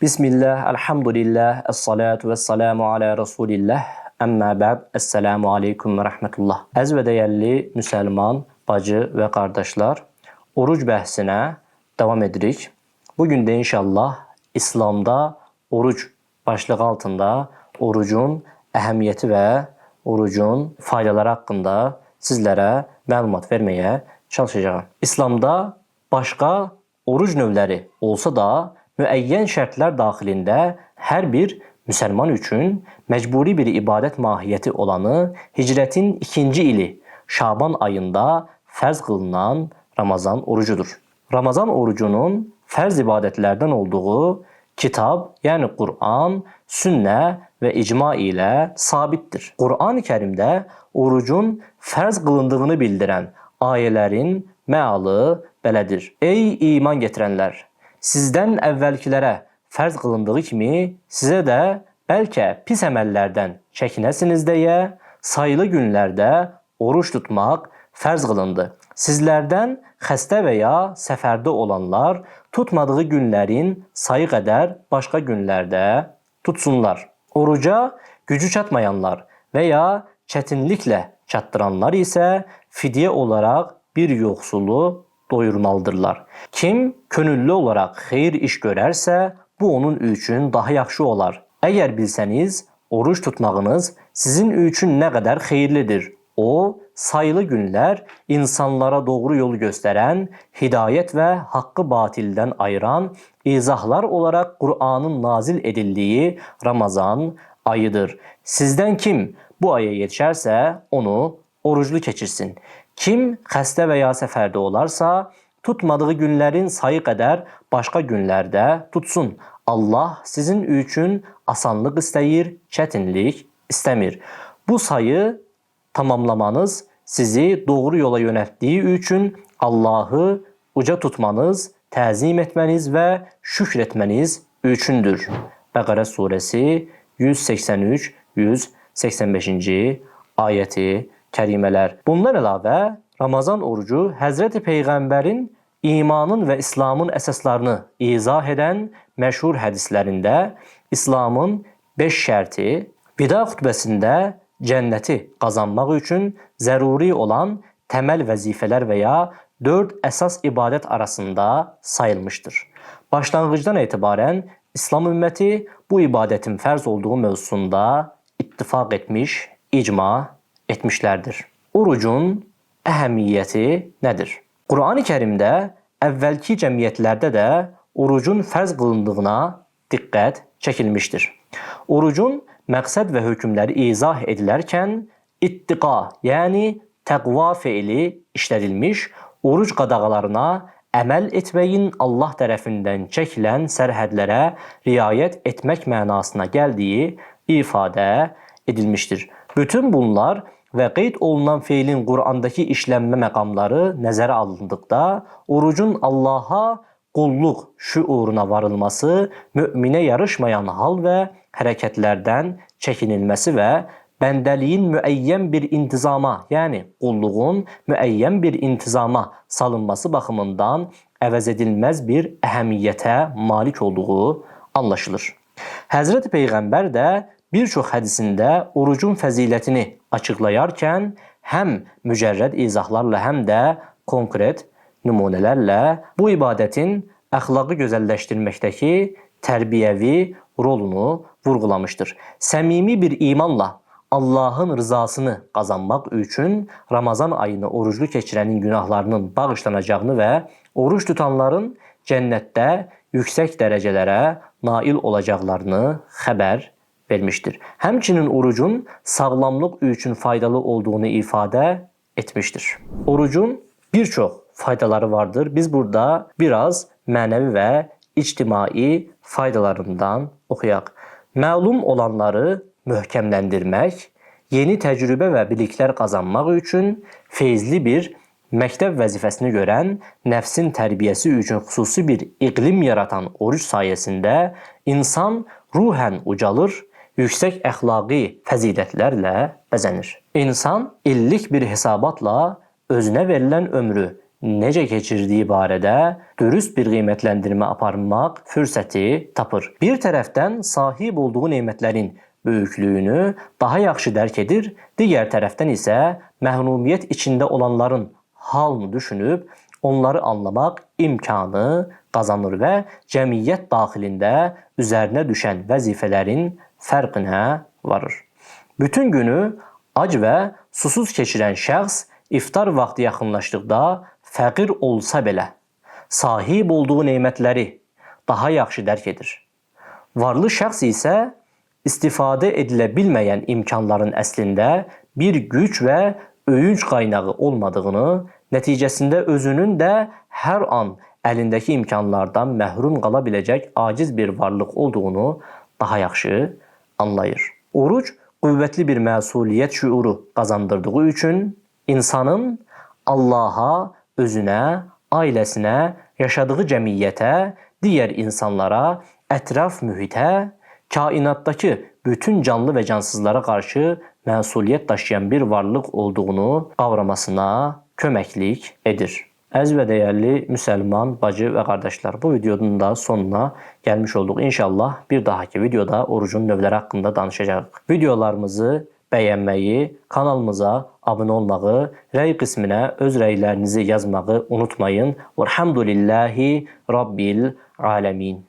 Bismillah, elhamdülillah, esselatu vesselamu ala Resulillah. Əmmə bə'd, esselamu aleykum və rəhmətullah. Əziz və dəyərli müsəlman, bacı və qardaşlar, oruc bəhsinə davam edirik. Bugün də inşallah İslamda oruc başlığı altında orucun əhəmiyyəti və orucun faydaları haqqında sizlərə məlumat verməyə çalışacağam. İslamda başqa oruc növləri olsa da müəyyən şərtlər daxilində hər bir müsəlman üçün məcburi bir ibadət mahiyyəti olanı hicrətin ikinci ili Şaban ayında fərz qılınan Ramazan orucudur. Ramazan orucunun fərz ibadətlərdən olduğu kitab, yəni Quran, sünnə və icma ilə sabitdir. Qur'an-ı Kərimdə orucun fərz qılındığını bildirən ayələrin məalı belədir. Ey iman getirənlər! Sizdən əvvəlkilərə fərz qılındığı kimi sizə də bəlkə pis əməllərdən çəkinəsiniz deyə sayılı günlərdə oruç tutmaq fərz qılındı. Sizlərdən xəstə və ya səfərdə olanlar tutmadığı günlərin sayı qədər başqa günlərdə tutsunlar. Oruca gücü çatmayanlar və ya çətinliklə çatdıranlar isə fidyə olaraq bir yoxsulu doyurmalıdırlar. Kim könüllü olaraq xeyir iş görərsə, bu onun üçün daha yaxşı olar. Əgər bilsəniz, oruç tutmağınız sizin üçün nə qədər xeyirlidir. O, sayılı günlər insanlara doğru yolu göstərən, hidayət və haqqı batildən ayıran izahlar olaraq Qur'anın nazil edildiyi Ramazan ayıdır. Sizdən kim bu aya yetişərsə, onu oruclu keçirsin. Kim xəstə və ya səfərdə olarsa, tutmadığı günlərin sayı qədər başqa günlərdə tutsun. Allah sizin üçün asanlıq istəyir, çətinlik istəmir. Bu sayı tamamlamanız sizi doğru yola yönəltdiyi üçün Allahı uca tutmanız, təzim etməniz və şükr etməniz üçündür. Bəqərə surəsi 183-185-ci ayəti kərimələr. Bundan əlavə Ramazan orucu Həzrəti Peyğəmbərin imanın və İslamın əsaslarını izah edən məşhur hədislərində İslamın 5 şərti, vida xutbəsində cənnəti qazanmaq üçün zəruri olan təməl vəzifələr və ya 4 əsas ibadət arasında sayılmışdır. Başlanğıcdan etibarən İslam ümməti bu ibadətin fərz olduğu mövzusunda ittifaq etmiş, icma etmişlərdir. Orucun əhəmiyyəti nədir? Qur'an-ı Kərimdə əvvəlki cəmiyyətlərdə də orucun fərz qılındığına diqqət çəkilmişdir. Orucun məqsəd və hökmləri izah edilərkən ittiqa, yəni təqva feili işlədilmiş, oruc qadağalarına əməl etməyin Allah tərəfindən çəkilən sərhədlərə riayət etmək mənasına gəldiyi ifadə edilmişdir. Bütün bunlar və qeyd olunan feilin Qur'andakı işlənmə məqamları nəzərə alındıqda orucun Allaha qulluq şüuruna varılması, möminə yarışmayan hal və hərəkətlərdən çəkinilməsi və bəndəliyin müəyyən bir intizama, yəni qulluğun müəyyən bir intizama salınması baxımından əvəz edilməz bir əhəmiyyətə malik olduğu anlaşılır. Həzrəti Peyğəmbər də bir çox hədisində orucun fəzilətini açıqlayarkən həm mücərrəd izahlarla, həm də konkret nümunələrlə bu ibadətin əxlaqı gözəlləşdirməkdəki tərbiyəvi rolunu vurğulamışdır. Səmimi bir imanla Allahın rızasını qazanmaq üçün Ramazan ayını oruclu keçirənin günahlarının bağışlanacağını və oruc tutanların cənnətdə yüksək dərəcələrə nail olacaqlarını xəbər vermişdir. Həmçinin orucun sağlamlıq üçün faydalı olduğunu ifadə etmişdir. Orucun bir çox faydaları vardır. Biz burada biraz mənəvi və ictimai faydalarından oxuyaq. Məlum olanları möhkəmləndirmək, yeni təcrübə və biliklər qazanmaq üçün feyzli bir məktəb vəzifəsini görən, nəfsin tərbiyəsi üçün xüsusi bir iqlim yaratan oruc sayəsində insan ruhən ucalır, yüksək əxlaqi fəzilətlərlə bəzənir. İnsan illik bir hesabatla özünə verilən ömrü necə keçirdiyi barədə dürüst bir qiymətləndirmə aparmaq fürsəti tapır. Bir tərəfdən sahib olduğu nemətlərin böyüklüyünü daha yaxşı dərk edir, digər tərəfdən isə məhrumiyyət içində olanların halını düşünüb onları anlamaq imkanı qazanır və cəmiyyət daxilində üzərinə düşən vəzifələrin fərqinə varır. Bütün günü ac və susuz keçirən şəxs iftar vaxtı yaxınlaşdıqda fəqir olsa belə sahib olduğu nemətləri daha yaxşı dərk edir. Varlı şəxs isə istifadə edilə bilməyən imkanların əslində bir güc və öyünc qaynağı olmadığını, nəticəsində özünün də hər an əlindəki imkanlardan məhrum qala biləcək aciz bir varlıq olduğunu daha yaxşı anlayır. Oruc qüvvətli bir məsuliyyət şüuru qazandırdığı üçün insanın Allaha, özünə, ailəsinə, yaşadığı cəmiyyətə, digər insanlara, ətraf mühitə, kainatdakı bütün canlı və cansızlara qarşı məsuliyyət daşıyan bir varlıq olduğunu qavramasına köməklik edir. Əziz və dəyərli müsəlman bacı və qardaşlar, bu videonun da sonuna gəlmiş olduq. İnşallah bir dahaki videoda orucun növləri haqqında danışacağıq. Videolarımızı bəyənməyi, kanalımıza abunə olmağı, rəy qisminə öz rəylərinizi yazmağı unutmayın. Velhamdülillahi Rabbil aləmin.